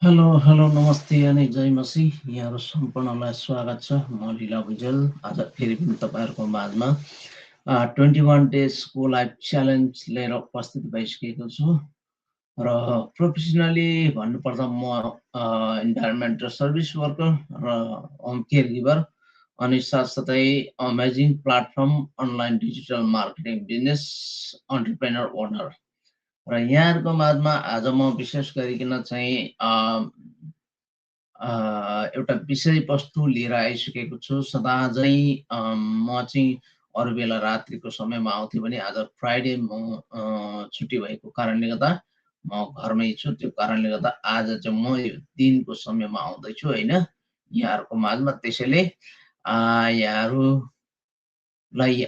Hello hello नमस्ते अनि जय मसी यहाँहरू सम्पूर्णलाई स्वागत छ। म लीला भुजेल आज फेरि पनि तपाईँहरूको माझमा 21 डेजको लाइफ च्यालेन्ज लिएर उपस्थित भइसकेको छु र प्रोफेसनली भन्नुपर्दा म इन्भाइरोमेन्टल सर्भिस वर्कर र होम केयर गिभर अनि साथसाथै amazing platform online digital marketing business entrepreneur owner र यहाँहरूको माझमा आज म विशेष गरिकन चाहिँ एउटा विषयवस्तु लिएर आइसकेको छु। सदा झैँ म चाहिँ अरू बेला रात्रिको समयमा आउँथेँ भने आज फ्राइडे म छुट्टी भएको कारणले गर्दा म घरमै छु। त्यो कारणले गर्दा आज चाहिँ म यो दिनको समयमा आउँदैछु होइन, यहाँहरूको माझमा। त्यसैले यहाँहरूलाई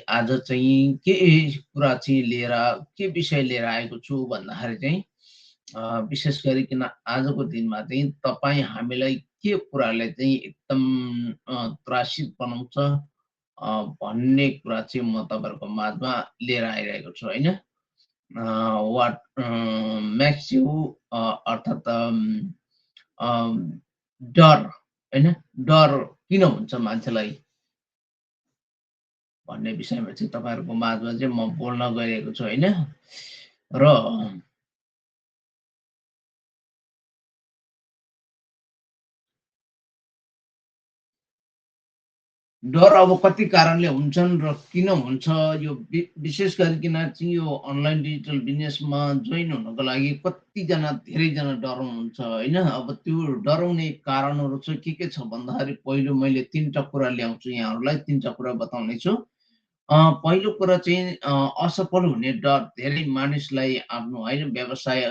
आज चाहिँ के कुरा चाहिँ लिएर के विषय लिएर आएको छु भन्दाखेरि चाहिँ विशेष गरिकन आजको दिनमा चाहिँ तपाईँ हामीलाई के कुराले चाहिँ एकदम त्रासित बनाउँछ भन्ने कुरा चाहिँ म तपाईँहरूको माझमा लिएर आइरहेको छु होइन। वाट मेक्स यु अर्थात् डर होइन, डर किन हुन्छ मान्छेलाई भन्ने विषयमा चाहिँ तपाईँहरूको माझमा चाहिँ म बोल्न गइरहेको छु होइन। र डर अब कति कारणले हुन्छन् र किन हुन्छ यो विशेष गरिकन चाहिँ यो अनलाइन डिजिटल बिजनेसमा जोइन हुनको लागि कतिजना धेरैजना डराउनुहुन्छ होइन। अब त्यो डराउने कारणहरू चाहिँ के छ भन्दाखेरि पहिलो मैले 3टा कुरा ल्याउँछु यहाँहरूलाई, 3टा कुरा बताउने छु। पहिलो कुरा चाहिँ असफल हुने डर। धेरै मानिसलाई आफ्नो होइन व्यवसाय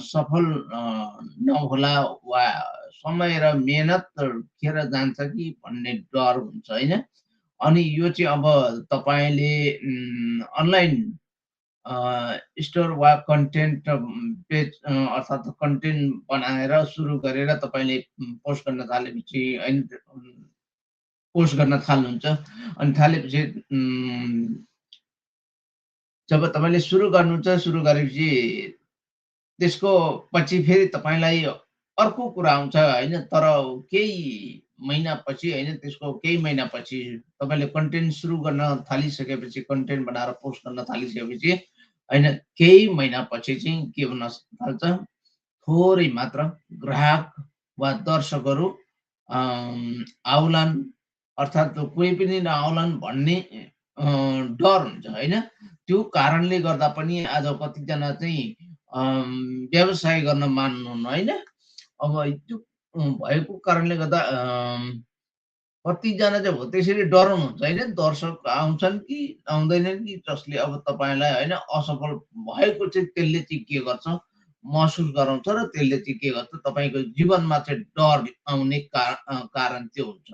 सफल नहोला वा समय र मेहनत खेर जान्छ कि भन्ने डर हुन्छ होइन। अनि यो चाहिँ अब तपाईँले अनलाइन स्टोर वा कन्टेन्ट पेज अर्थात् कन्टेन्ट बनाएर सुरु गरेर तपाईँले पोस्ट गर्न थालेपछि होइन, पोस्ट गर्न थाल्नुहुन्छ। अनि थालेपछि जब तपाईँले सुरु गर्नुहुन्छ, सुरु गरेपछि त्यसको पछि फेरि तपाईँलाई अर्को कुरा आउँछ होइन। तर केही महिनापछि होइन, त्यसको केही महिनापछि तपाईँले कन्टेन्ट सुरु गर्न थालिसकेपछि, कन्टेन्ट बनाएर पोस्ट गर्न थालिसकेपछि होइन, केही महिनापछि चाहिँ के हुन थाल्छ, थोरै मात्र ग्राहक वा दर्शकहरू आउलान्, अर्थात् कोही पनि नआउलान् भन्ने डर हुन्छ होइन। त्यो कारणले गर्दा पनि आज कतिजना चाहिँ व्यवसाय गर्न मान्नुहुन्न होइन। अब त्यो भएको कारणले गर्दा कतिजना चाहिँ हो त्यसरी डराउनुहुन्छ होइन। दर्शक आउँछन् कि आउँदैनन् कि जसले अब तपाईँलाई होइन असफल भएको चाहिँ त्यसले चाहिँ के गर्छ, महसुस गराउँछ र त्यसले चाहिँ के गर्छ, तपाईँको जीवनमा चाहिँ डर आउने कारण त्यो हुन्छ।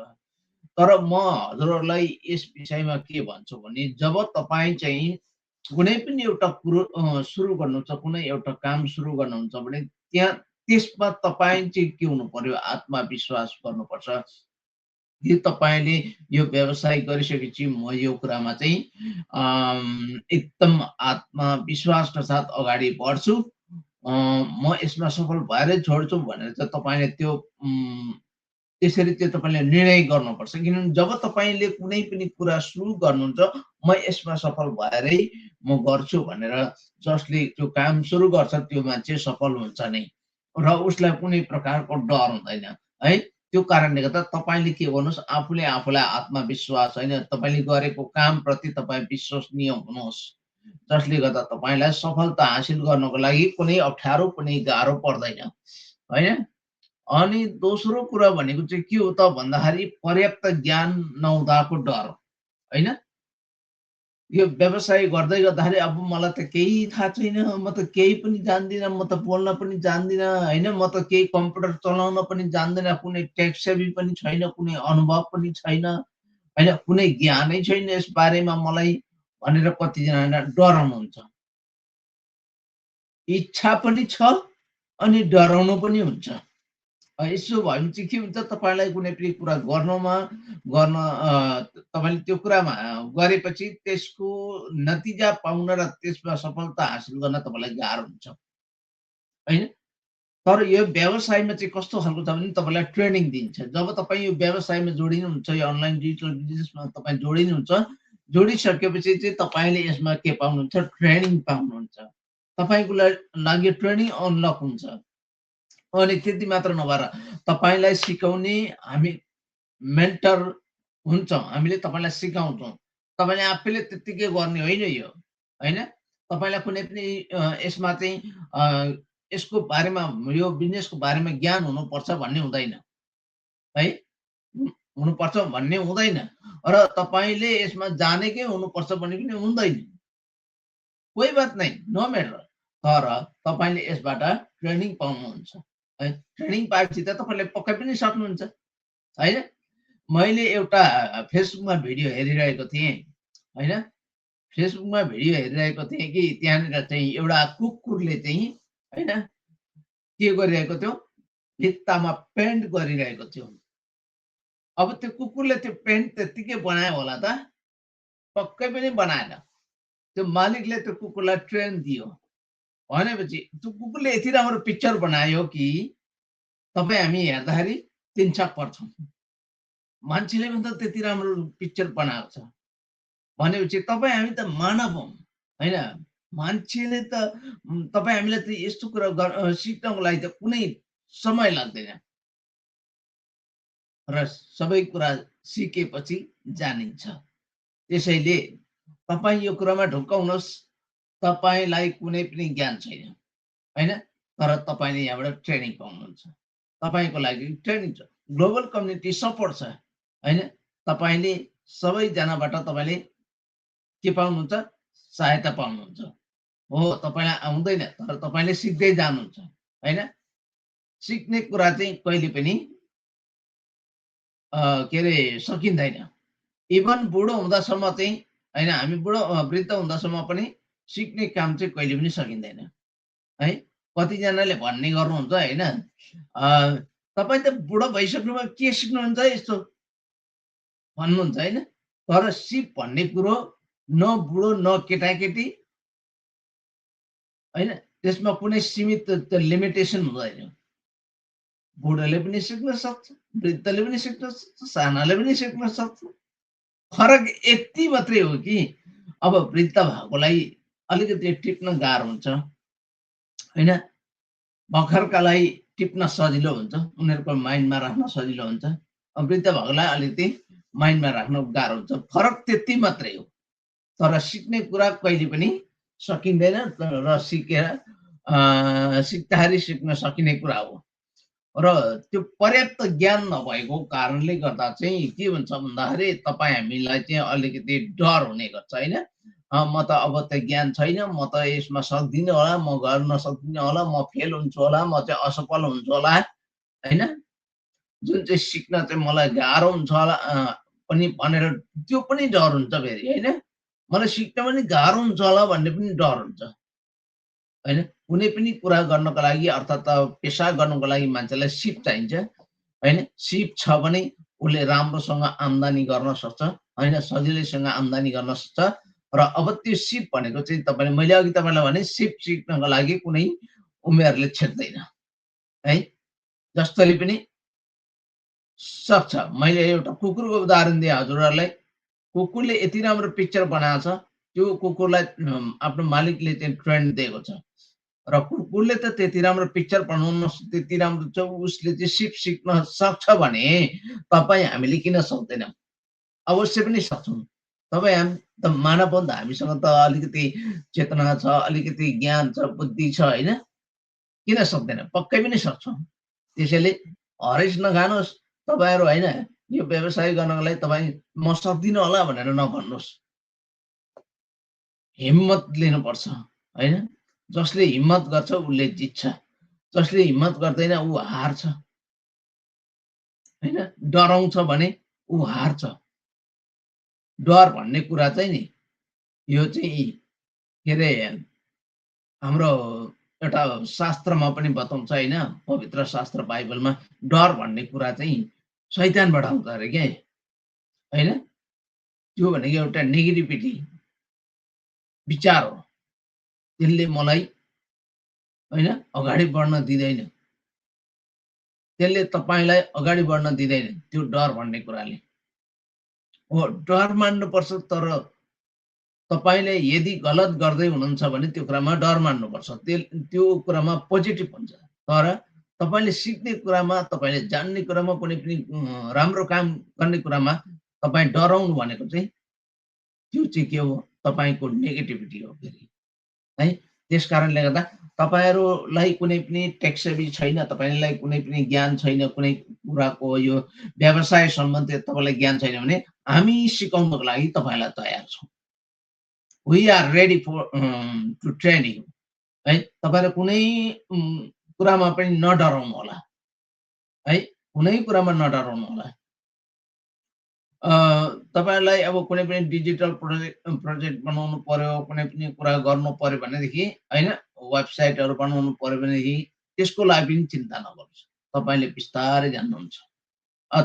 तर म हजुरहरूलाई यस विषयमा के भन्छु भने जब तपाईँ चाहिँ कुनै पनि एउटा कुरो सुरु गर्नुहुन्छ, कुनै एउटा काम सुरु गर्नुहुन्छ भने त्यसमा तपाईँ चाहिँ के हुनु पर्यो, आत्मविश्वास गर्नुपर्छ। कि तपाईँले यो व्यवसाय गरिसकेपछि म यो कुरामा चाहिँ एकदम आत्मविश्वासका साथ अगाडि बढ्छु, म यसमा सफल भएरै छोड्छु भनेर चाहिँ तपाईँले त्यो त्यसरी चाहिँ तपाईँले निर्णय गर्नुपर्छ। किनभने जब तपाईँले कुनै पनि कुरा सुरु गर्नुहुन्छ, म यसमा सफल भएरै म गर्छु भनेर जसले त्यो काम सुरु गर्छ त्यो मान्छे सफल हुन्छ नै र उसलाई कुनै प्रकारको डर हुँदैन है। त्यो कारणले गर्दा तपाईँले के गर्नुहोस्, आफूले आफूलाई आत्मविश्वास होइन, तपाईँले गरेको कामप्रति तपाईँ विश्वसनीय हुनुहोस्। जसले गर्दा तपाईँलाई सफलता हासिल गर्नको लागि कुनै अप्ठ्यारो, कुनै गाह्रो पर्दैन होइन। अनि दोस्रो कुरा भनेको चाहिँ के हो त भन्दाखेरि पर्याप्त ज्ञान नहुँदाको डर होइन। यो व्यवसाय गर्दै गर्दाखेरि अब मलाई त केही थाहा छैन, म त केही पनि जान्दिनँ, म त बोल्न पनि जान्दिनँ होइन, म त केही कम्प्युटर चलाउन पनि जान्दिनँ, कुनै टेक सेभी पनि छैन, कुनै अनुभव पनि छैन होइन, कुनै ज्ञानै छैन यस बारेमा मलाई भनेर कतिजना डराउनुहुन्छ। इच्छा पनि छ अनि डराउनु पनि हुन्छ। यसो भयो भने चाहिँ के हुन्छ, तपाईँलाई कुनै पनि कुरा गर्न तपाईँले त्यो कुरामा गरेपछि त्यसको नतिजा पाउन र त्यसमा सफलता हासिल गर्न तपाईँलाई गाह्रो हुन्छ होइन। तर यो व्यवसायमा चाहिँ कस्तो खालको छ भने तपाईँलाई ट्रेनिङ दिन्छ। जब तपाईँ यो व्यवसायमा जोडिनुहुन्छ, यो अनलाइन डिजिटल बिजनेसमा तपाईँ जोडिनुहुन्छ, जोडिसकेपछि चाहिँ तपाईँले यसमा के पाउनुहुन्छ? ट्रेनिङ पाउनुहुन्छ। तपाईँको लागि ट्रेनिङ अनलक हुन्छ। अनि त्यति मात्र नभएर तपाईँलाई सिकाउने हामी मेन्टर हुन्छौँ। हामीले तपाईँलाई सिकाउँछौँ। तपाईँले आफैले त्यत्तिकै गर्ने होइन यो, होइन? तपाईँलाई कुनै पनि यसमा चाहिँ यसको बारेमा, यो बिजनेसको बारेमा ज्ञान हुनुपर्छ भन्ने हुँदैन, है? हुनुपर्छ भन्ने हुँदैन र तपाईँले यसमा जानेकै हुनुपर्छ भन्ने पनि हुँदैन। कोही बात नहीं, नो म्याटर। तर तपाईँले यसबाट ट्रेनिङ पाउनुहुन्छ, है? ट्रेनिङ पाएपछि त तपाईँले पक्कै पनि सक्नुहुन्छ, होइन? मैले एउटा फेसबुकमा भिडियो हेरिरहेको थिएँ, होइन? फेसबुकमा भिडियो हेरिरहेको थिएँ कि त्यहाँनिर चाहिँ एउटा कुकुरले चाहिँ, होइन, के गरिरहेको थियो? भित्तामा पेन्ट गरिरहेको थियो। अब त्यो कुकुरले त्यो पेन्ट त्यत्तिकै बनायो होला त? पक्कै पनि बनाएन। त्यो मालिकले त्यो कुकुरलाई ट्रेन दियो। भनेपछि त्यो कुकुरले यति राम्रो पिक्चर बनायो कि तपाईँ हामी हेर्दाखेरि तिनछक पर्छौँ। मान्छेले पनि त त्यति राम्रो पिक्चर बनाएको छ भनेपछि तपाईँ हामी त मानव हौँ, होइन? मान्छेले त तपाईँ हामीलाई त यस्तो कुरा सिक्नको लागि त कुनै समय लाग्दैन र सबै कुरा सिकेपछि जानिन्छ। त्यसैले तपाईँ यो कुरामा ढुक्क हुनुहोस्, तपाईँलाई कुनै पनि ज्ञान छैन, होइन? तर तपाईँले यहाँबाट ट्रेनिङ पाउनुहुन्छ। तपाईँको लागि ट्रेनिङ छ। ग्लोबल कम्युनिटी सपोर्ट छ, होइन? तपाईँले सबैजनाबाट तपाईँले के पाउनुहुन्छ? सहायता पाउनुहुन्छ। हो, तपाईँलाई आउँदैन तर तपाईँले सिक्दै जानुहुन्छ, होइन? सिक्ने कुरा चाहिँ कहिले पनि के अरे सकिँदैन। इभन बुढो हुँदासम्म चाहिँ, होइन, हामी वृद्ध हुँदासम्म पनि सिक्ने काम चाहिँ कहिले पनि सकिँदैन, है? कतिजनाले भन्ने गर्नुहुन्छ, होइन, तपाईँ त बुढो भइसक्नुभयो के सिक्नुहुन्छ यस्तो भन्नुहुन्छ, होइन? तर सिप भन्ने कुरो न बुढो न केटाकेटी, होइन? त्यसमा कुनै सीमित लिमिटेसन हुँदैन। बुढोले पनि सिक्न सक्छ, वृद्धले पनि सिक्न सक्छ, सानाले पनि सिक्न सक्छ। फरक यति मात्रै हो कि अब वृद्ध भएकोलाई अलिकति टिप्न गाह्रो हुन्छ, होइन? भर्खरकालाई टिप्न सजिलो हुन्छ, उनीहरूको माइन्डमा राख्न सजिलो हुन्छ। वृद्ध भएकोलाई अलिकति माइन्डमा राख्न गाह्रो हुन्छ। फरक त्यति मात्रै हो। तर सिक्ने कुरा कहिले पनि सकिँदैन र सिक्दाखेरि सिक्न सकिने कुरा हो। र त्यो पर्याप्त ज्ञान नभएको कारणले गर्दा चाहिँ के हुन्छ भन्दाखेरि तपाईँ हामीलाई चाहिँ अलिकति डर हुने गर्छ, होइन? म त अब त ज्ञान छैन, म त यसमा सक्दिनँ होला, म गर्न सक्दिनँ होला, म फेल हुन्छु होला, म चाहिँ असफल हुन्छु होला, होइन? जुन चाहिँ सिक्न चाहिँ मलाई गाह्रो हुन्छ होला पनि भनेर त्यो पनि डर हुन्छ फेरि, होइन? मलाई सिक्न पनि गाह्रो हुन्छ होला भन्ने पनि डर हुन्छ, होइन? कुनै पनि कुरा गर्नको लागि अर्थात् पेसा गर्नको लागि मान्छेलाई सिप चाहिन्छ, होइन? सिप छ भने उसले राम्रोसँग आम्दानी गर्न सक्छ, होइन? सजिलैसँग आम्दानी गर्न सक्छ। र अब त्यो सिप भनेको चाहिँ तपाईँले, मैले अघि तपाईँलाई भने सिप सिक्नको लागि कुनै उमेरले छेक्दैन, है? जसरी पनि सक्छ। मैले एउटा कुकुरको उदाहरण दिएँ हजुरहरूलाई। कुकुरले यति राम्रो पिक्चर बनाएको छ, त्यो कुकुरलाई आफ्नो मालिकले चाहिँ ट्रेन दिएको छ। र कुकुरले त त्यति राम्रो पिक्चर बनाउन त्यति राम्रो छ, उसले चाहिँ सिप सिक्न सक्छ भने तपाईँ हामीले किन सक्दैनौँ? अवश्य पनि सक्छौँ। तपाईँ हामी त मानव हो नि त, हामीसँग त अलिकति चेतना छ, अलिकति ज्ञान छ, बुद्धि छ, होइन? किन सक्दैन? पक्कै पनि सक्छौँ। त्यसैले हरेस नखानुहोस् तपाईँहरू, होइन? यो व्यवसाय गर्नको लागि तपाईँ म सक्दिनँ होला भनेर नभन्नुहोस्। हिम्मत लिनुपर्छ, होइन? जसले हिम्मत गर्छ उसले जित्छ, जसले हिम्मत गर्दैन ऊ हार्छ, होइन? डराउँछ भने ऊ हार्छ। डर भन्ने कुरा चाहिँ नि यो चाहिँ के अरे हाम्रो एउटा शास्त्रमा पनि बताउँछ, होइन? पवित्र शास्त्र बाइबलमा डर भन्ने कुरा चाहिँ शैतानबाट आउँछ अरे के, होइन? त्यो भनेको एउटा नेगेटिभिटी विचार हो। त्यसले मलाई, होइन, अगाडि बढ्न दिँदैन। त्यसले तपाईलाई अगाडि बढ्न दिँदैन त्यो डर भन्ने कुराले। हो, डर मान्नुपर्छ, तर तपाईले यदि गलत गर्दै हुनुहुन्छ भने त्यो कुरामा डर मान्नुपर्छ। त्यो कुरामा पोजिटिभ हुन्छ। तर तपाईले सिक्ने कुरामा, तपाईले जान्ने कुरामा, कुनै पनि राम्रो काम गर्ने कुरामा तपाईँ डराउनु भनेको चाहिँ त्यो चाहिँ के हो? तपाईको नेगेटिभिटी हो फेरि, है? त्यस कारणले गर्दा तपाईहरुलाई कुनै पनि टेक सेभी छैन, तपाईलाई कुनै पनि ज्ञान छैन, कुनै कुराको यो व्यवसाय सम्बन्धी तपाईलाई ज्ञान छैन भने हामी सिकाउनको लागि तपाईलाई तयार छौँ। We are ready for to train you, है? तपाईले कुनै कुरामा पनि नडराउनु होला, है? कुनै कुरामा नडराउनु होला। तपाईलाई अब कुनै पनि डिजिटल प्रोजेक्ट बनाउनु पर्यो, कुनै पनि कुरा गर्नु पर्यो भनेदेखि, हैन? वेबसाइटहरु बनाउनु पर्यो भनेदेखि त्यसको लागि पनि चिन्ता नगर्नुहोस्। तपाईले बिस्तारै जान्नुहुन्छ।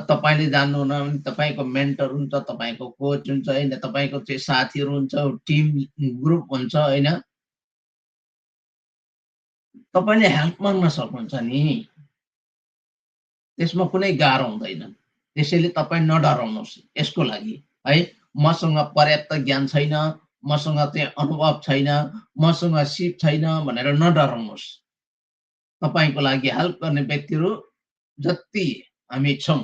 तपाईले जान्नुहुन्न भने तपाईको मेन्टर हुन्छ, तपाईको कोच हुन्छ, हैन? तपाईको चाहिँ साथीहरु हुन्छ, टिम ग्रुप हुन्छ, हैन? तपाईले हेल्प माग्न सक्नुहुन्छ नि। त्यसमा कुनै गाह्रो हुँदैन। त्यसैले तपाईँ नडराउनुहोस् यसको लागि, है? मसँग पर्याप्त ज्ञान छैन, मसँग चाहिँ अनुभव छैन, मसँग सिप छैन भनेर नडराउनुहोस्। तपाईको लागि हेल्प गर्ने व्यक्तिहरु जति हामी छौँ,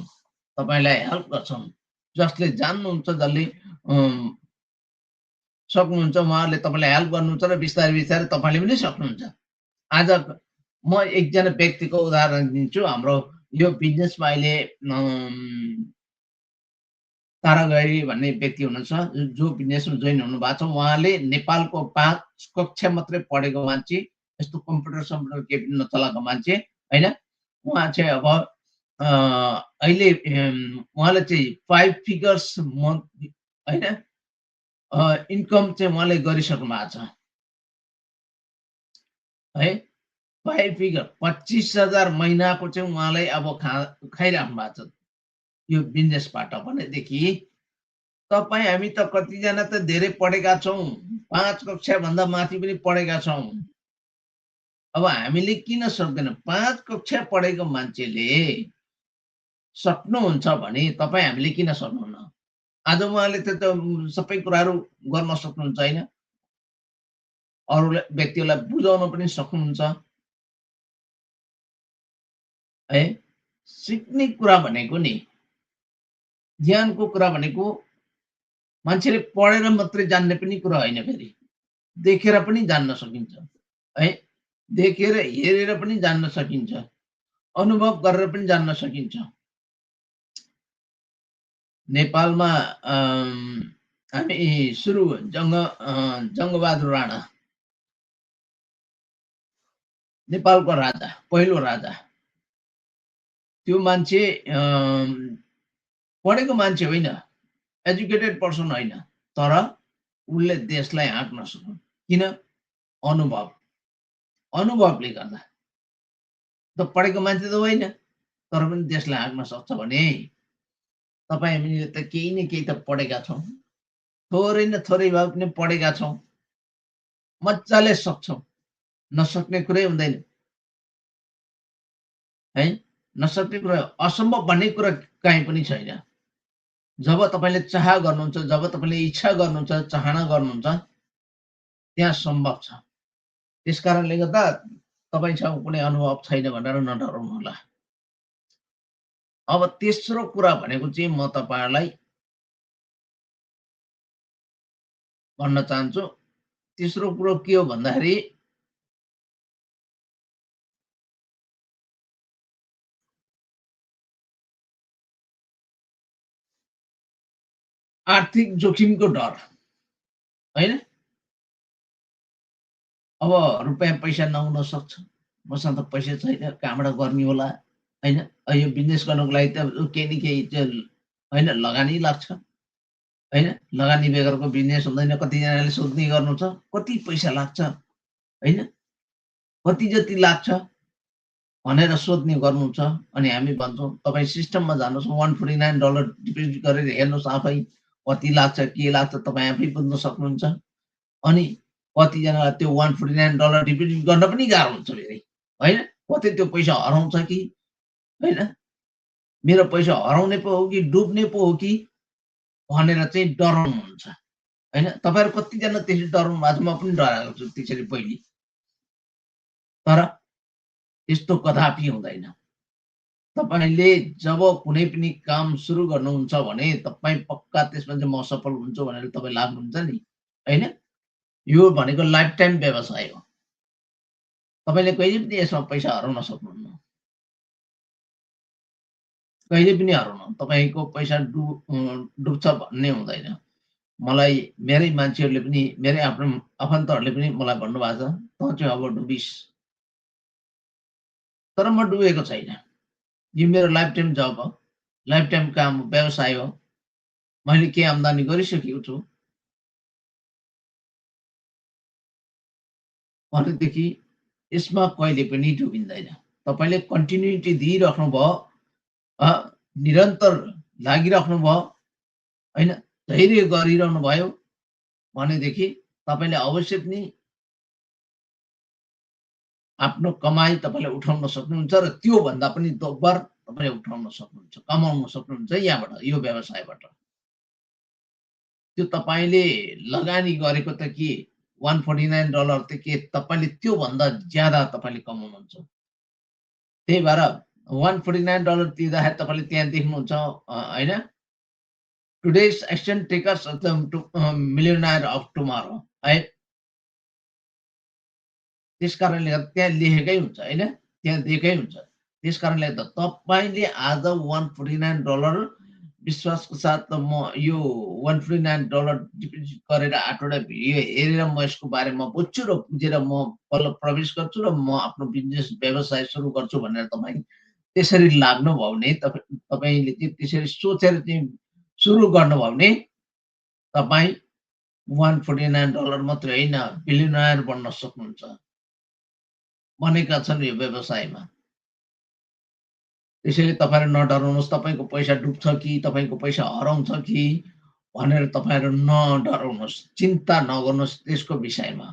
तपाईलाई हेल्प गर्छौँ। जसले जान्नुहुन्छ, जसले सक्नुहुन्छ, उहाँहरूले तपाईलाई हेल्प गर्नुहुन्छ र बिस्तारै बिस्तारै तपाईले पनि सक्नुहुन्छ। आज म एकजना व्यक्तिको उदाहरण दिन्छु। हाम्रो यो बिजनेसमा अहिले तारागढी भन्ने व्यक्ति हुनुहुन्छ, जो बिजनेसमा जोइन हुनुभएको छ। उहाँले नेपालको 5 कक्षा मात्रै पढेको मान्छे, यस्तो कम्प्युटर केही पनि नचलाएको मान्छे, हैन? उहाँ चाहिँ अब अहिले उहाँले चाहिँ 5 फिगर्स मन्थ, हैन? इन्कम चाहिँ उहाँले गरिसक्नु भएको छ, है? 5 फिगर 25,000 महिनाको चाहिँ उहाँलाई अब खाइराख्नु भएको छ यो बिजनेसबाट भनेदेखि तपाईँ हामी त कतिजना त धेरै पढेका छौँ, 5 कक्षा भन्दा माथि पनि पढेका छौँ। अब हामीले किन सक्दैनौँ? 5 कक्षा पढेको मान्छेले सक्नुहुन्छ भने तपाईँ हामीले किन सक्नुहुन्न? आज उहाँले त सबै कुराहरू गर्न सक्नुहुन्छ, हैन? अरूलाई व्यक्तिहरूलाई बुझाउन पनि सक्नुहुन्छ, है? सिक्ने कुरा भनेको नि, ज्ञानको कुरा भनेको मान्छेले पढेर मात्रै जान्ने पनि कुरा होइन फेरि। देखेर पनि जान्न सकिन्छ, है? देखेर हेरेर पनि जान्न सकिन्छ, अनुभव गरेर पनि जान्न सकिन्छ। नेपालमा हामी सुरु जङ्गबहादुर राणा, नेपालको राजा, पहिलो राजा। त्यो मान्छे पढेको मान्छे होइन, एजुकेटेड पर्सन होइन, तर उसले देशलाई हाँक्न सक्यो। किन? अनुभव, अनुभवले गर्दा। त पढेको मान्छे त होइन, तर पनि देशलाई हाँक्न सक्छ भने तपाईँ हामीले त केही न केही त पढेका छौँ, थोरै न थोरै भए पनि पढेका छौँ, मजाले सक्छौँ। नसक्ने कुरै हुँदैन, है? नसक्ने कुरा, असम्भव भन्ने कुरा कहीँ पनि छैन। जब तपाईले चाह गर्नुहुन्छ, जब तपाईले इच्छा गर्नुहुन्छ, चाहना गर्नुहुन्छ, त्यहाँ सम्भव छ। त्यस कारणले गर्दा तपाईसँग कुनै अनुभव छैन भनेर नडराउनु होला। अब तेस्रो कुरा भनेको चाहिँ म तपाईहरुलाई भन्न चाहन्छु। तेस्रो कुरो के हो भन्दाखेरि आर्थिक जोखिमको डर, हैन? अब रुपैयाँ पैसा नहुन सक्छ, मसँग त पैसा छैन, कहाँबाट गर्ने होला, हैन? यो बिजनेस गर्नको लागि त केही न केही चाहिँ, हैन, लगानी लाग्छ, हैन? लगानी बेगरको बिजनेस हुँदैन। कतिजनाले सोध्ने गर्नुहुन्छ, कति पैसा लाग्छ, हैन? कति जति लाग्छ भनेर सोध्ने गर्नुहुन्छ। अनि हामी भन्छौँ तपाईँ सिस्टममा जानुहोस्, $149 डिपोजिट गरेर हेर्नुहोस् आफै कति लाग्छ, के लाग्छ तपाईँ आफै बुझ्न सक्नुहुन्छ। अनि कतिजनालाई त्यो $149 डिपोजिट गर्न पनि गाह्रो हुन्छ फेरि, हैन? कतै त्यो पैसा हराउँछ कि हैन? मेरो पैसा हराउने पो हो कि डुब्ने पो हो कि भनेर चाहिँ डराउनुहुन्छ हैन? तपाईहरु कतिजना त्यसरी डराउनु भएको छ? म पनि डराएको छु त्यसरी पहिले। तर त्यस्तो कदापि हुँदैन। तपाईले जब कुनै पनि काम सुरु गर्नुहुन्छ भने तपाई पक्का त्यसमा चाहिँ म सफल हुन्छु भनेर तपाई लाग्नुहुन्छ नि, हैन? यो भनेको लाइफ टाइम व्यवसाय हो। तपाईले कहिले पनि यसमा पैसा हराउन सक्नुहुन्न। कहिले पनि हराउन तपाईको पैसा डुब्छ भन्ने हुँदैन। मलाई मेरै मान्छेहरूले पनि मेरै आफ्नो आफन्तहरूले पनि मलाई भन्नुभएको छ, "तँ चाहिँ अब डुबिस्।" तर म डुबेको छैन। यो मेरो लाइफ टाइम जब हो, लाइफ टाइम काम हो, व्यवसाय हो। मैले केही आम्दानी गरिसकेको छु। भनेदेखि यसमा कहिले पनि डुबिँदैन। तपाईँले कन्टिन्युटी दिइराख्नुभयो, अ, निरन्तर लागिराख्नुभयो, होइन? धैर्य गरिरहनु भयो भनेदेखि तपाईँले अवश्य पनि आफ्नो कमाई तपाईँले उठाउन सक्नुहुन्छ र त्योभन्दा पनि दोब्बर तपाईँले उठाउन सक्नुहुन्छ, कमाउन सक्नुहुन्छ यहाँबाट, यो व्यवसायबाट। त्यो तपाईँले लगानी गरेको त के $149 त के तपाईँले त्योभन्दा ज्यादा तपाईँले कमाउनुहुन्छ। त्यही भएर $149 तिर्दाखेरि तपाईँले त्यहाँ देख्नुहुन्छ होइन? Today's action takers of the millionaire of tomorrow है। त्यस कारणले गर्दा त्यहाँ लेखेकै हुन्छ होइन? त्यहाँ दिएकै हुन्छ। त्यस कारणले गर्दा तपाईँले आज $149 विश्वासको साथ म यो $149 डिपोजिट गरेर 8वटा भिडियो हेरेर म यसको बारेमा बुझ्छु र बुझेर म बल्ल प्रवेश गर्छु र म आफ्नो बिजनेस व्यवसाय सुरु गर्छु भनेर तपाईँ त्यसरी लाग्नुभयो भने तपाईँले चाहिँ त्यसरी सोचेर चाहिँ सुरु गर्नुभयो भने तपाईँ $149 मात्रै होइन, बिलियनर बन्न सक्नुहुन्छ। बनेका छन् यो व्यवसायमा। त्यसैले तपाईँहरू नडराउनुहोस्, तपाईँको पैसा डुब्छ कि तपाईँको पैसा हराउँछ कि भनेर तपाईँहरू नडराउनुहोस्, चिन्ता नगर्नुहोस् त्यसको विषयमा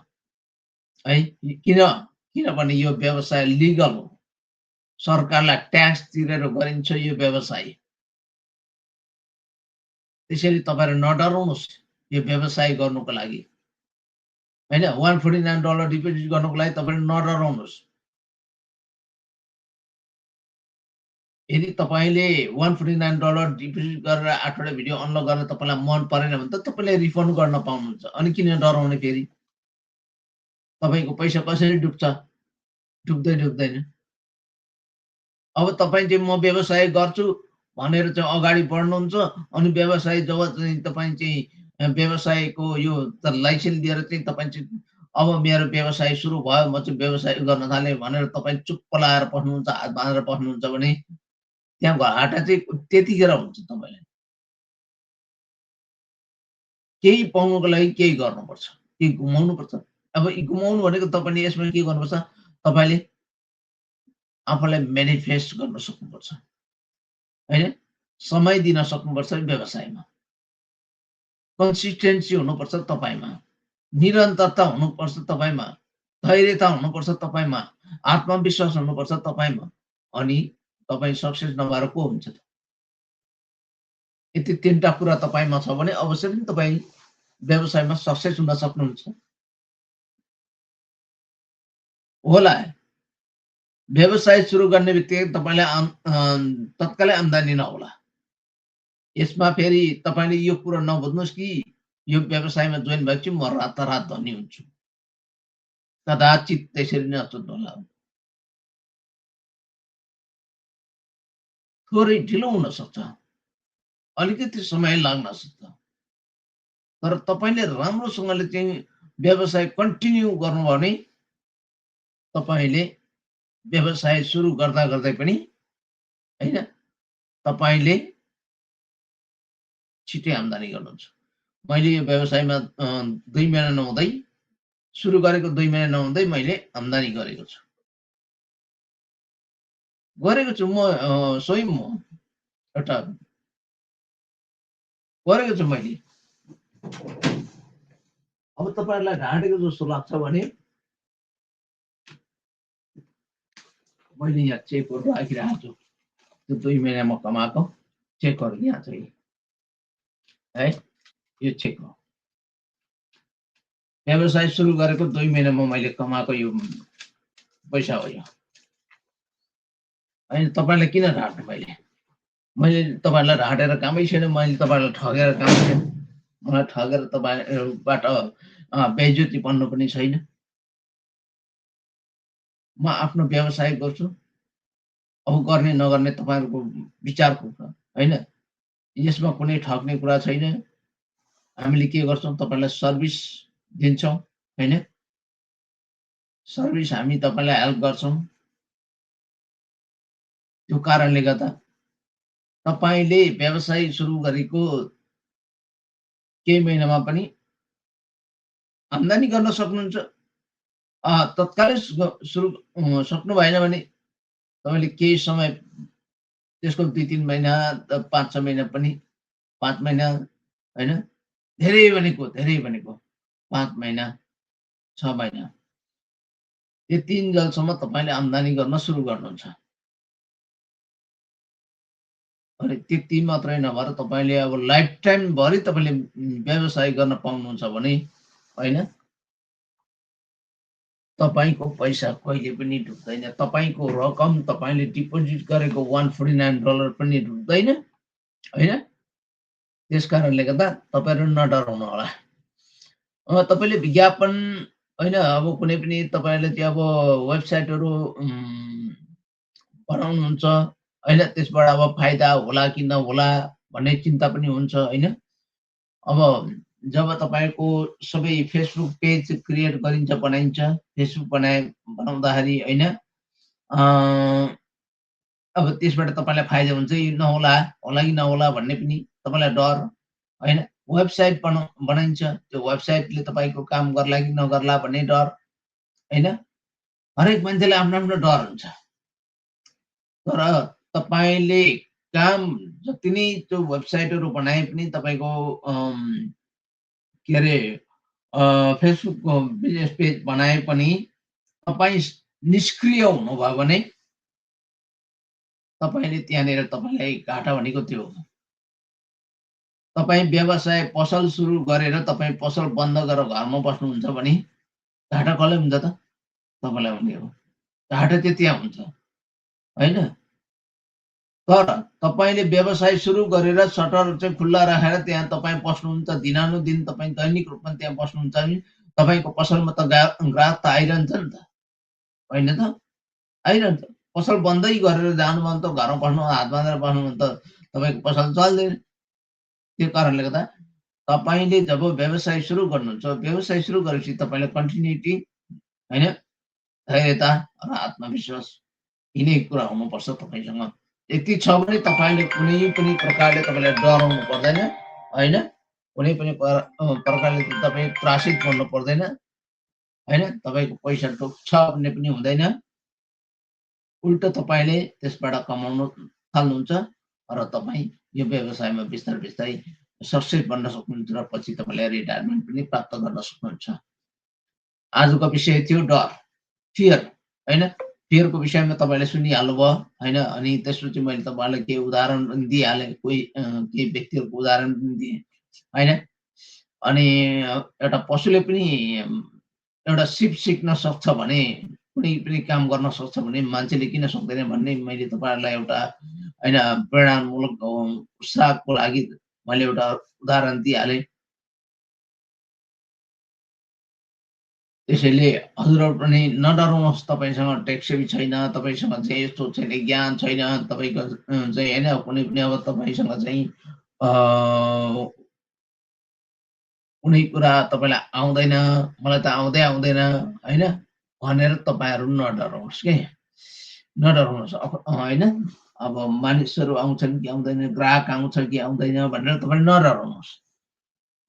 है। किनभने यो व्यवसाय लिगल हो। सरकारलाई ट्याक्स तिरेर गरिन्छ यो व्यवसाय। त्यसैले तपाईँहरू नडराउनुहोस् यो व्यवसाय गर्नुको लागि। होइन, $149 डिपोजिट गर्नुको लागि तपाईँले नडराउनुहोस्। यदि तपाईँले $149 डिपोजिट गरेर 8वटा भिडियो अनलक गरेर तपाईँलाई मन परेन भने त तपाईँले रिफन्ड गर्न पाउनुहुन्छ। अनि किन डराउने फेरि? तपाईँको पैसा कसरी डुब्छ? डुब्दैन। अब तपाईँ चाहिँ म व्यवसाय गर्छु भनेर चाहिँ अगाडि बढ्नुहुन्छ, अनि व्यवसाय जब चाहिँ तपाईँ चाहिँ व्यवसायको यो लाइसेन्स लिएर चाहिँ तपाईँ चाहिँ अब मेरो व्यवसाय सुरु भयो, म चाहिँ व्यवसाय गर्न थालेँ भनेर तपाईँ चुप्प लाएर बस्नुहुन्छ, हात बाँधेर बस्नुहुन्छ भने त्यहाँ घाटा चाहिँ त्यतिखेर हुन्छ तपाईँलाई। केही पाउनुको लागि केही गर्नुपर्छ, केही गुमाउनुपर्छ। अब यी गुमाउनु भनेको तपाईँले यसमा के गर्नुपर्छ? तपाईँले आफूलाई मेनिफेस्ट गर्न सक्नुपर्छ, होइन? समय दिन सक्नुपर्छ व्यवसायमा। कन्सिस्टेन्सी हुनुपर्छ तपाईँमा, निरन्तरता हुनुपर्छ तपाईँमा, धैर्यता हुनुपर्छ तपाईँमा, आत्मविश्वास हुनुपर्छ तपाईँमा, अनि तपाईँ सक्सेस नभएर को हुन्छ त? यति 3टा कुरा तपाईँमा छ भने अवश्य पनि तपाईँ व्यवसायमा सक्सेस हुन सक्नुहुन्छ। होला, व्यवसाय सुरु गर्ने बित्तिकै तपाईँलाई तत्कालै आम्दानी नहोला। यसमा फेरि तपाईँले यो कुरा नबुझ्नुहोस् कि यो व्यवसायमा जोइन भएपछि म रातारात धनी हुन्छु। कदाचित त्यसरी नसोच्नुहोला। थोरै ढिलो हुन सक्छ, अलिकति समय लाग्न सक्छ। तर तपाईँले राम्रोसँगले चाहिँ व्यवसाय कन्टिन्यू गर्नुभयो भने तपाईँले व्यवसाय सुरु गर्दा पनि होइन, तपाईँले छिटै आम्दानी गर्नुहुन्छ। मैले यो व्यवसायमा 2 महिना नहुँदै सुरु गरेको 2 महिना नहुँदै मैले आम्दानी गरेको छु। म स्वयं एउटा गरेको छु मैले। अब तपाईँहरूलाई ढाँटेको जस्तो लाग्छ भने मैले यहाँ चेकहरू राखिरहेको छु। त्यो 2 महिनामा कमाएको चेकहरू यहाँ छ है, यो चेक हो। व्यवसाय सुरु गरेको 2 महिनामा मैले कमाएको यो पैसा हो यो। होइन तपाईँलाई किन ढाट्नु मैले तपाईँलाई ढाटेर कामै छैन, मैले तपाईँलाई ठगेर काम छैन, मलाई ठगेर तपाईँबाट बेइज्जती बन्नु पनि छैन। म आफ्नो व्यवसाय गर्छु, अब गर्ने नगर्ने तपाईँहरूको विचारको कुरा होइन। यसमा कुनै ठग्ने कुरा छैन। हामीले के गर्छौँ, तपाईँलाई सर्भिस दिन्छौँ होइन, सर्भिस हामी तपाईँलाई हेल्प गर्छौँ। त्यो कारणले गर्दा तपाईँले व्यवसाय सुरु गरेको केही महिनामा पनि आम्दानी गर्न सक्नुहुन्छ। तत्कालै सुरु सक्नु भएन भने तपाईँले केही समय त्यसको 2-3 महिना 5-6 महिना पनि 5 महिना होइन, धेरै भनेको 5 महिना 6 महिना यो 3 जलसम्म तपाईँले आम्दानी गर्न सुरु गर्नुहुन्छ। अनि त्यति मात्रै नभएर तपाईँले अब लाइफ टाइम भरि तपाईँले व्यवसाय गर्न पाउनुहुन्छ भने होइन, तपाईँको पैसा कहिले पनि डुब्दैन। तपाईँको रकम तपाईँले डिपोजिट गरेको $149 पनि डुब्दैन होइन। त्यस कारणले गर्दा तपाईँहरू नडराउनु होला। तपाईँले विज्ञापन होइन, अब कुनै पनि तपाईँले त्यो अब वेबसाइटहरू बनाउनुहुन्छ होइन, त्यसबाट अब फाइदा होला कि नहोला भन्ने चिन्ता पनि हुन्छ होइन। अब जब तपाईँको सबै फेसबुक पेज क्रिएट गरिन्छ, बनाइन्छ, फेसबुक बनाउँदाखेरि होइन, अब त्यसबाट तपाईँलाई फाइदा हुन्छ कि नहोला, होला कि नहोला भन्ने पनि तपाईँलाई डर होइन। वेबसाइट बनाइन्छ, त्यो वेबसाइटले तपाईँको काम गर्ला कि नगर्ला भन्ने डर होइन। हरेक मान्छेलाई आफ्नो आफ्नो डर हुन्छ। तर तपाईँले काम जति नै त्यो वेबसाइटहरू बनाए पनि तपाईँको के अरे फेसबुकको बिजनेस पेज बनाए पनि तपाईँ निष्क्रिय हुनुभयो भने तपाईँले त्यहाँनिर तपाईँलाई घाटा भनेको त्यो हो। तपाईँ व्यवसाय पसल सुरु गरेर तपाईँ पसल बन्द गरेर घरमा बस्नुहुन्छ भने घाटा कसलाई हुन्छ त? तपाईँलाई हुने हो। घाटा चाहिँ त्यहाँ हुन्छ होइन। तर तपाईँले व्यवसाय सुरु गरेर सटर चाहिँ खुल्ला राखेर त्यहाँ तपाईँ बस्नुहुन्छ, दिनानुदिन तपाईँ दैनिक रूपमा त्यहाँ बस्नुहुन्छ भने तपाईँको पसलमा त ग्राहक त आइरहन्छ नि त होइन त? आइरहन्छ। पसल बन्दै गरेर जानु भने त घरमा बस्नु, हात बाँधेर बस्नु भने त तपाईँको पसल चल्दैन। त्यो कारणले गर्दा तपाईँले जब व्यवसाय सुरु गर्नुहुन्छ, व्यवसाय सुरु गरेपछि तपाईँलाई कन्टिन्युटी होइन, धैर्यता र आत्मविश्वास यिनै कुरा हुनुपर्छ तपाईँसँग। यति छ भने तपाईँले कुनै पनि प्रकारले तपाईँलाई डराउनु पर्दैन होइन, कुनै पनि प्रकारले तपाईँ त्रासित गर्नु पर्दैन होइन। तपाईँको पैसा डुब्छ भन्ने पनि हुँदैन, उल्टो तपाईँले त्यसबाट कमाउन थाल्नुहुन्छ र तपाईँ यो व्यवसायमा बिस्तारै बिस्तारै सक्सेस बन्न सक्नुहुन्छ र पछि तपाईँले रिटायरमेन्ट पनि प्राप्त गर्न सक्नुहुन्छ। आजको विषय थियो डर, फियर होइन। फियरको विषयमा तपाईँले सुनिहाल्नुभयो होइन। अनि त्यसपछि मैले तपाईँलाई केही उदाहरण पनि दिइहालेँ, केही व्यक्तिहरूको उदाहरण पनि दिएँ होइन। अनि एउटा पशुले पनि एउटा सिप सिक्न सक्छ भने, कुनै पनि काम गर्न सक्छ भने मान्छेले किन सक्दैन भन्ने मैले तपाईँहरूलाई एउटा होइन प्रेरणामूलक उत्साहको लागि मैले एउटा उदाहरण दिइहालेँ। त्यसैले हजुरहरू पनि नडराउनुहोस्, तपाईँसँग टेक्सेबी छैन, तपाईँसँग चाहिँ यस्तो छैन, ज्ञान छैन तपाईँको चाहिँ होइन, कुनै पनि अब तपाईँसँग चाहिँ कुनै कुरा तपाईँलाई आउँदैन, मलाई त आउँदैन होइन भनेर तपाईँहरू नडराउनुहोस् के, नडराउनुहोस् होइन। अब मानिसहरू आउँछन् कि आउँदैन, ग्राहक आउँछ कि आउँदैन भनेर तपाईँ नडराउनुहोस्।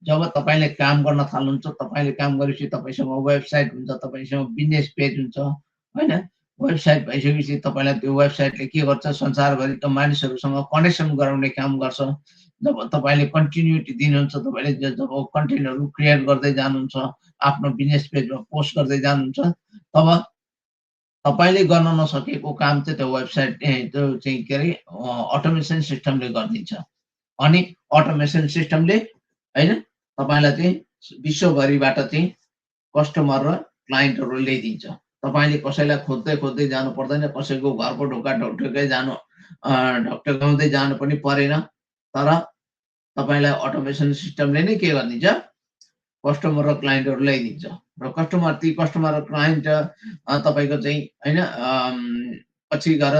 जब तपाईँले काम गर्न थाल्नुहुन्छ, तपाईँले काम गरेपछि तपाईँसँग वेबसाइट हुन्छ, तपाईँसँग बिजनेस पेज हुन्छ होइन। वेबसाइट भइसकेपछि तपाईँलाई त्यो वेबसाइटले के गर्छ, संसारभरिका मानिसहरूसँग कनेक्सन गराउने काम गर्छ। जब तपाईँले कन्टिन्युटी दिनुहुन्छ, तपाईँले जब कन्टेन्टहरू क्रिएट गर्दै जानुहुन्छ, आफ्नो बिजनेस पेजमा पोस्ट गर्दै जानुहुन्छ, तब तपाईले गर्न नसकेको काम चाहिँ त्यो वेबसाइट त्यो चाहिँ के अरे अटोमेसन सिस्टमले गरिदिन्छ। अनि अटोमेसन सिस्टमले हैन तपाईलाई चाहिँ विश्वभरिबाट चाहिँ कस्टमर र क्लाइन्टहरू ल्याइदिन्छ। तपाईले कसैलाई खोज्दै खोज्दै जानु पर्दैन, कसैको घरको ढोका ढकढकाउँदै जानु ढकढकाउँदै जानु पनि परेन। तर तपाईलाई अटोमेसन सिस्टमले नै के गरिदिन्छ, कस्टमर र क्लाइन्टहरू ल्याइदिन्छ। र ती कस्टमर र क्लाइन्ट तपाईको चाहिँ हैन पछि गएर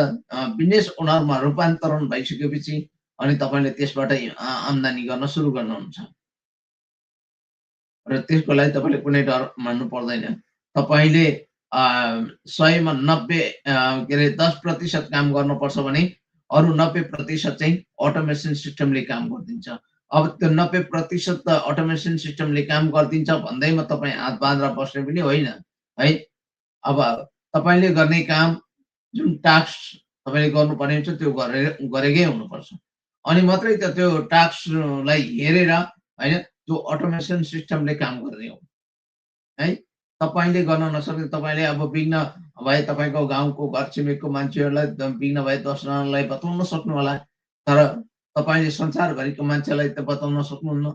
बिजनेस ओनरमा रूपान्तरण भइसकेपछि अनि तपाईले त्यसबाट आम्दानी गर्न सुरु गर्नुहुन्छ। र त्यसको लागि तपाईले कुनै डर मान्नु पर्दैन। तपाईले 100 मा 90 के अरे 10% काम गर्नुपर्छ भने अरु 90% चाहिँ अटोमेसन सिस्टमले काम गरिदिन्छ। अब त्यो 90% त अटोमेसन सिस्टमले काम गरिदिन्छ भन्दैमा तपाई हात बाँधेर बस्ने पनि होइन है। अब तपाईले गर्ने काम जुन टास्क तपाईले गर्नुपर्ने हुन्छ त्यो गरेकै हुनुपर्छ। अनि मात्रै त त्यो टास्कलाई हेरेर हैन त्यो अटोमेसन सिस्टमले काम गर्ने हो है। तपाईले गर्न नसक्ने तपाईले अब विघ्न भए तपाईको गाउँको घर छिमेकको मान्छेहरूलाई विघ्न भए 10 जनालाई बताउन सक्नु होला। तर तपाईले संसारभरिको मान्छेलाई त बताउन सक्नुहुन्न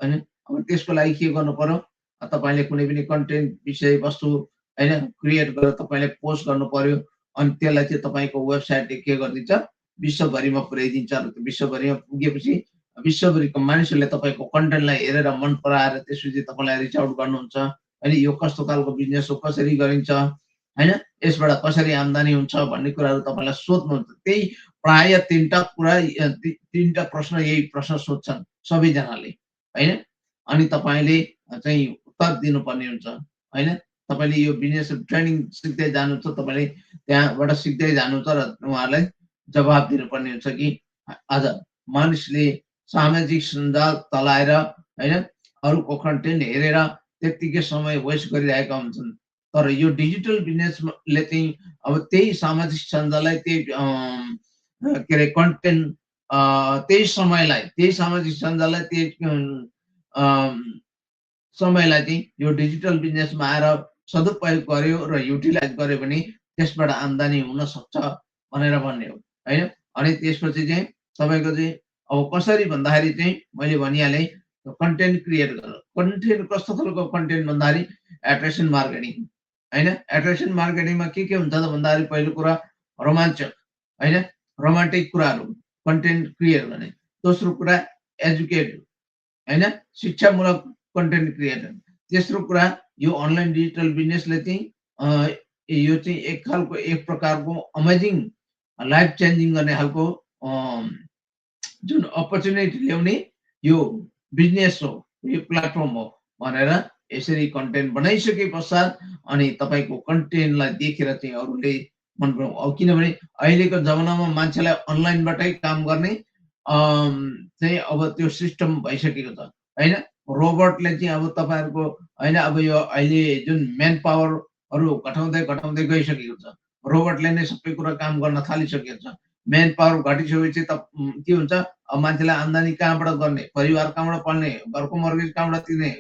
हैन। अब त्यसको लागि के गर्नु पर्यो, तपाईले कुनै पनि कन्टेन्ट विषयवस्तु हैन क्रिएट गरेर तपाईले पोस्ट गर्नु पर्यो। अनि त्यसलाई चाहिँ तपाईको वेबसाइटले के गरिदिन्छ, विश्वभरिमा पुर्याइदिन्छ। र विश्वभरिमा पुगेपछि विश्वभरिको मानिसहरूले तपाईको कन्टेन्टलाई हेरेर मन पराएर त्यसपछि तपाईलाई रिच आउट गर्नुहुन्छ। अनि यो कस्तो खालको बिजनेस हो, कसरी गरिन्छ हैन, यसबाट कसरी आम्दानी हुन्छ भन्ने कुराहरू तपाईलाई सोध्नुहुन्छ। त्यही प्राय 3टा कुरा 3टा प्रश्न यही प्रश्न सोध्छन् सबैजनाले हैन। अनि तपाईले चाहिँ उत्तर दिनुपर्ने हुन्छ हैन। तपाईले यो बिजनेस ट्रेनिङ सिक्दै जानुहुन्छ, तपाईले त्यहाँबाट सिक्दै जानुहुन्छ र उहाँहरूलाई जवाफ दिनुपर्ने हुन्छ कि आज मानिसले सामाजिक सञ्जाल चलाएर हैन अरूको कन्टेन्ट हेरेर त्यतिकै समय वेस्ट गरिरहेका हुन्छन्। तर यो डिजिटल बिजनेसले चाहिँ अब त्यही सामाजिक सञ्जाललाई त्यही के अरे कन्टेन्ट त्यही समयलाई त्यही सामाजिक सञ्जाललाई त्यही समयलाई चाहिँ यो डिजिटल बिजनेसमा आएर सदुपयोग गर्यो र युटिलाइज गर्यो भने त्यसबाट आम्दानी हुन सक्छ भनेर भन्ने हो हैन। अनि त्यसपछि चाहिँ तपाईको चाहिँ अब कसरी भन्दाखेरि चाहिँ मैले भनिहालेँ कन्टेन्ट क्रिएट गरेर। कन्टेन्ट कस्तो खालको कन्टेन्ट भन्दाखेरि एट्र्याक्सन मार्केटिङ हैन। एट्र्याक्सन मार्केटिङमा के हुन्छ त भन्दाखेरि पहिलो कुरा रोमाञ्चक हैन, रोमान्टिक कुराहरू कन्टेन्ट क्रिएट गर्ने। दोस्रो कुरा एजुकेट हैन, शिक्षामूलक कन्टेन्ट क्रिएटर। तेस्रो कुरा यो अनलाइन डिजिटल बिजनेसले चाहिँ यो चाहिँ एक प्रकारको अमेजिङ लाइफ चेन्जिङ गर्ने खालको जुन अपर्च्युनिटी ल्याउने यो बिजनेस हो, यो प्लेटफर्म हो भनेर यसरी कन्टेन्ट बनाइसके पश्चात अनि तपाईको कन्टेन्टलाई देखेर चाहिँ अरूले मन पराउ। किनभने अहिलेको जमानामा मान्छेलाई अनलाइनबाटै काम गर्ने चाहिँ अब त्यो सिस्टम भइसकेको छ हैन। रोबोटले चाहिँ अब तपाईहरुको हैन अब यो अहिले जुन म्यान पावरहरु घटाउँदै गइसकेको छ। रोबोटले नै सबै कुरा काम गर्न थालिसकेको छ। म्यान पावर घटिसकेपछि त के हुन्छ, अब मान्छेलाई आम्दानी कहाँबाट गर्ने, परिवार कहाँबाट पाल्ने, घरको मर्गेज कहाँबाट तिर्ने,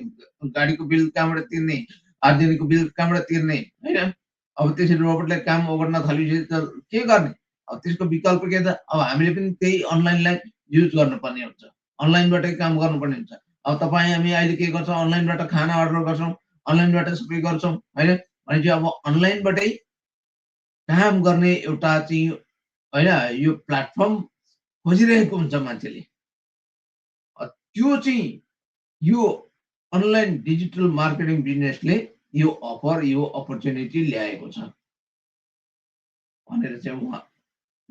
गाडीको बिल कहाँबाट तिर्ने, आर्जनीको बिल कहाँबाट तिर्ने हैन। अब त्यसरी रोबोटले काम गर्न थालिसकेपछि त के गर्ने? अब त्यसको विकल्प के त? अब हामीले पनि त्यही अनलाइनलाई युज गर्नुपर्ने हुन्छ। अनलाइनबाटै काम गर्नुपर्ने हुन्छ। अब तपाईँ हामी अहिले के गर्छौँ, अनलाइनबाट खाना अर्डर गर्छौँ, अनलाइनबाट सबै गर्छौँ हैन। भनेपछि अब अनलाइनबाटै काम गर्ने एउटा चाहिँ हैन यो प्लेटफर्म खोजिरहेको हुन्छ मान्छेले। त्यो चाहिँ यो अनलाइन डिजिटल मार्केटिङ बिजनेसले यो अफर, यो अपर्च्युनिटी ल्याएको छ भनेर चाहिँ उहाँ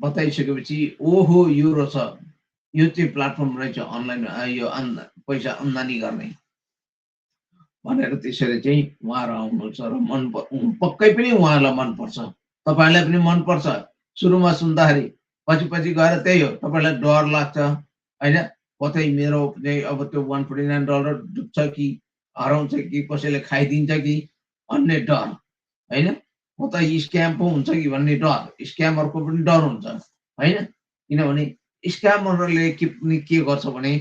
बताइसकेपछि ओहो यो रहेछ, यो चाहिँ प्लेटफर्म रहेछ अनलाइन यो पैसा आम्दानी गर्ने भनेर त्यसरी चाहिँ उहाँहरू आउनुहुन्छ र पक्कै पनि उहाँहरूलाई मनपर्छ, तपाईलाई पनि मनपर्छ। सुरुमा सुन्दाखेरि पछि गएर त्यही हो, तपाईलाई डर लाग्छ हैन। कतै मेरो चाहिँ अब त्यो $149 डुब्छ कि हराउँछ कि कसैले खाइदिन्छ कि भन्ने डर हैन। कतै स्क्याम पो हुन्छ कि भन्ने डर, स्क्यामरको पनि डर हुन्छ हैन। किनभने स्क्यामरले के गर्छ भने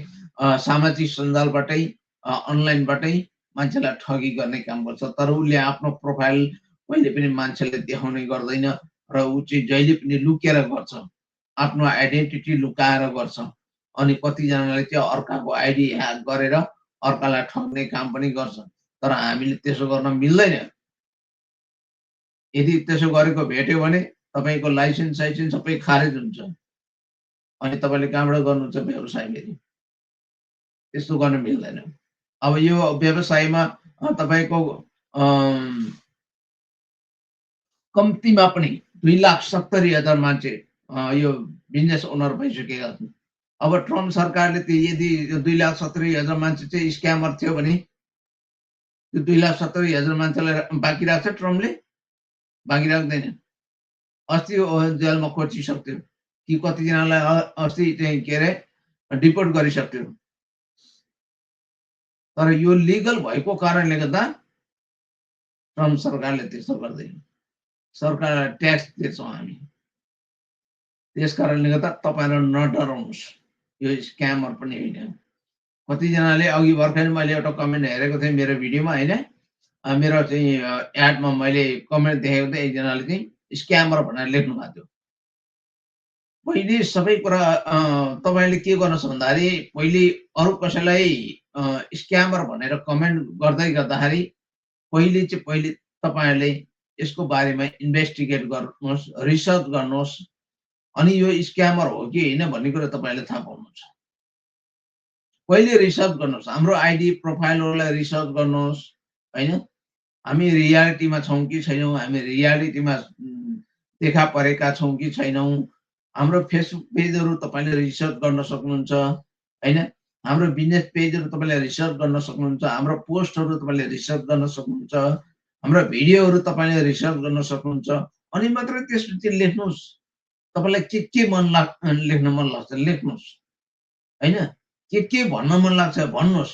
सामाजिक सञ्जालबाटै अनलाइनबाटै मान्छेलाई ठगी गर्ने काम गर्छ। तर उसले आफ्नो प्रोफाइल कहिले पनि मान्छेले देखाउने गर्दैन र ऊ चाहिँ जहिले पनि लुकेर गर्छ, आफ्नो आइडेन्टिटी लुकाएर गर्छ। अनि कतिजनाले चाहिँ अर्काको आइडी ह्याक गरेर अर्कालाई ठग्ने काम पनि गर्छ। तर हामीले त्यसो गर्न मिल्दैन। यदि त्यसो गरेको भेट्यो भने तपाईको लाइसेन्स साइसेन्स सबै खारेज हुन्छ। अनि तपाईले कहाँबाट गर्नुहुन्छ व्यवसाय फेरि? त्यस्तो गर्न मिल्दैन। अब यो व्यवसायमा तपाईको कम्तीमा पनि 2,70,000 मान्छे यो बिजनेस ओनर भइसकेका छन्। अब ट्रम्प सरकारले यदि 2,70,000 मान्छे चाहिँ स्क्यामर थियो भने त्यो 2,70,000 मान्छेलाई बाँकी राख्छ ट्रम्पले? बाँकी राख्दैन। अस्ति जेलमा खोजिसक्थ्यो कि कतिजनालाई अस्ति चाहिँ के अरे डिपोर्ट गरिसक्थ्यो। तर यो लिगल भएको कारणले गर्दा ट्रम्प सरकारले त्यस्तो गर्दैन। सरकारलाई ट्याक्स दिन्छौँ हामी। त्यस कारणले गर्दा तपाईहरु नडराउनुस्। यो स्क्यामर पनि होइन। कतिजनाले अघि भर्खरै मैले एउटा कमेन्ट हेरेको थिएँ मेरो भिडियोमा हैन, मेरो चाहिँ एडमा मैले कमेन्ट देखेको थिएँ, एकजनाले चाहिँ स्क्यामर भनेर लेख्नु भएको थियो। पहिले सबै कुरा तपाईले के गर्नुस् भन्दाखेरि पहिले अरु कसैलाई स्क्यामर भनेर कमेन्ट गर्दै गर्दाखेरि पहिले तपाईहरुले यसको बारेमा इन्भेस्टिगेट गर्नुस्, रिसर्च गर्नुस्, अनि यो स्क्यामर हो कि हैन भन्ने कुरा तपाईले थाहा पाउनुहुन्छ। पहिले रिसर्च गर्नुस्, हाम्रो आइडी प्रोफाइलहरुलाई रिसर्च गर्नुस् हैन। हामी रियालिटीमा छौं कि छैनौं, हामी रियालिटीमा देखा परेका छौं कि छैनौं, हाम्रो फेसबुक पेजहरु तपाईले रिसर्च गर्न सक्नुहुन्छ हैन। हाम्रो बिजनेस पेजहरु तपाईले रिसर्च गर्न सक्नुहुन्छ, हाम्रो पोस्टहरु तपाईले रिसर्च गर्न सक्नुहुन्छ, हाम्रो भिडियोहरु तपाईले रिसर्च गर्न सक्नुहुन्छ। अनि मात्र त्यसपछि लेख्नुस्। तपाईलाई के लेख्न मन लाग्छ लेख्नुस् हैन। के भन्न मन लाग्छ भन्नुस्।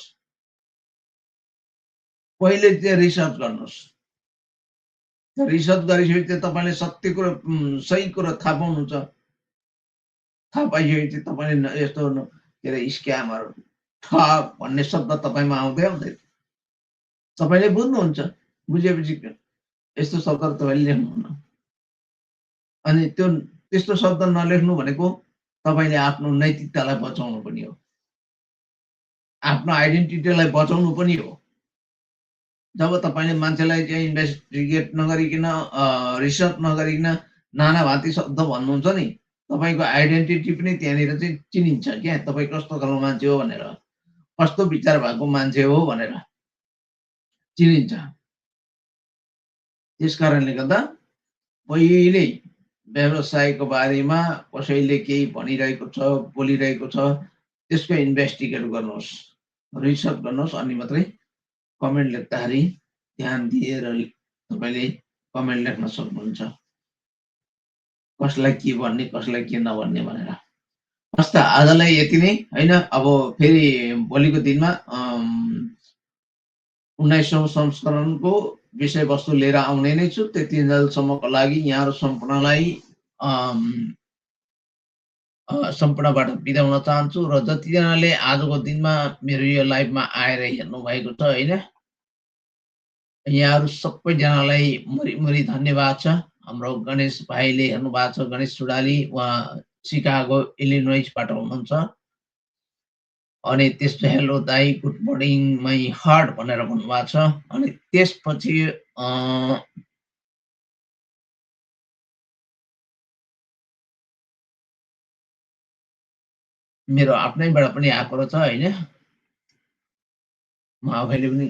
पहिले चाहिँ रिसर्च गर्नुस्। रिसर्च गरिसकेपछि तपाईले सत्य कुरा सही कुरा थाहा पाउनुहुन्छ। थाहा पाइसकेपछि तपाईले यस्तो के अरे स्क्यामर ठग भन्ने शब्द तपाईमा आउँदैन। तपाईले बुझ्नुहुन्छ। बुझेपछि यस्तो शब्दहरु तपाईले लेख्नुहुन्न। अनि त्यस्तो शब्द नलेख्नु भनेको तपाईले आफ्नो नैतिकतालाई बचाउनु पनि हो। आफ्नो आइडेन्टिटीलाई बचाउनु पनि हो। जब तपाईले मान्छेलाई चाहिँ इन्भेस्टिगेट नगरिकन रिसर्च नगरिकन नानाभाँती शब्द भन्नुहुन्छ नि, तपाईको आइडेन्टिटी पनि त्यहाँनिर चाहिँ चिनिन्छ क्या, तपाई कस्तो खालको मान्छे हो भनेर, कस्तो विचार भएको मान्छे हो भनेर चिनिन्छ। त्यसकारणले गर्दा पहिले व्यवसायको बारेमा कसैले केही भनिरहेको छ, बोलिरहेको छ, त्यसको इन्भेस्टिगेट गर्नुहोस्, रिसर्च गर्नुहोस्, अनि मात्रै कमेन्ट लेख्दाखेरि ध्यान दिएर तपाईले कमेन्ट लेख्न सक्नुहुन्छ। कसलाई के भन्ने, कसलाई के नभन्ने भनेर। हस् त आजलाई यति नै हैन। अब फेरि भोलिको दिनमा 19औं संस्करणको विषयवस्तु लिएर आउने नै छु। त्यतिन्जेलसम्मको लागि यहाँहरु सम्पूर्णलाई सम्पूर्णबाट बिदा हुन चाहन्छु। र जतिजनाले आजको दिनमा मेरो यो लाइभमा आएर हेर्नु भएको छ हैन, यहाँहरु सबैजनालाई मुरी धन्यवाद छ। हाम्रो गणेश भाइले हेर्नु भएको छ, गणेश सुडाली, उहाँ शिकागो इलिनोइसबाट हुनुहुन्छ। अनि त्यसपछि हेलो दाइ, गुड मर्निङ माई हार्ट भनेर भन्नुभएको छ। अनि त्यसपछि मेरो आफ्नैबाट पनि आएको रहेछ हैन। महाभाइले पनि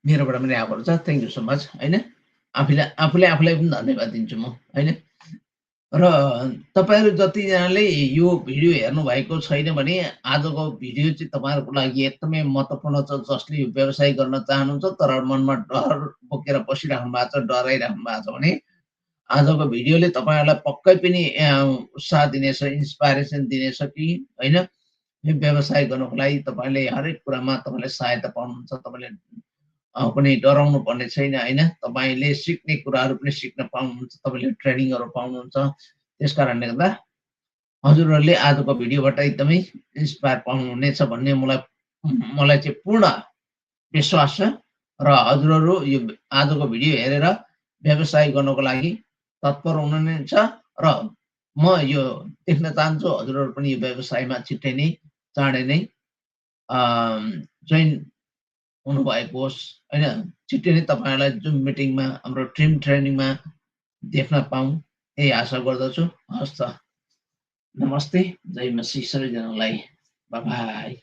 मेरोबाट पनि आएको रहेछ। थ्यांक यू सो मच हैन। आफूले आफूलाई पनि धन्यवाद दिन्छु म हैन। र तपाईहरु जतिजनाले यो भिडियो हेर्नु भएको छैन भने आजको भिडियो चाहिँ तपाईहरुको लागि एकदमै महत्त्वपूर्ण छ। जसले यो व्यवसाय गर्न चाहनुहुन्छ तर मनमा डर बोकेर बसिराख्नु भएको छ, डराइराख्नु भएको छ भने आजको भिडियोले तपाईहरुलाई पक्कै पनि उत्साह दिनेछ, इन्स्पायरेसन दिनेछ कि हैन, यो व्यवसाय गर्नको लागि तपाईले हरेक कुरामा तपाईले सहायता पाउनुहुन्छ। तपाईले कुनै डराउनु पर्ने छैन हैन। तपाईले सिक्ने कुराहरु पनि सिक्न पाउनुहुन्छ, तपाईले ट्रेनिङहरु पाउनुहुन्छ। त्यसकारणले गर्दा हजुरहरुले आजको भिडियोबाट एकदमै इन्स्पायर पाउनुहुनेछ भन्ने मलाई चाहिँ पूर्ण विश्वास छ। र हजुरहरु यो आजको भिडियो हेरेर व्यवसाय गर्नको लागि तत्पर हुनुहुन्छ र म यो देख्न चाहन्छु हजुरहरू पनि यो व्यवसायमा छिट्टै नै चाँडै नै जोइन हुनुभएको होस् होइन। छिट्टै नै तपाईँहरूलाई जुम मिटिङमा हाम्रो टिम ट्रेनिङमा देख्न पाऊँ यही आशा गर्दछु। हस् त, नमस्ते, जय मसी सबैजनालाई, बाई बाई।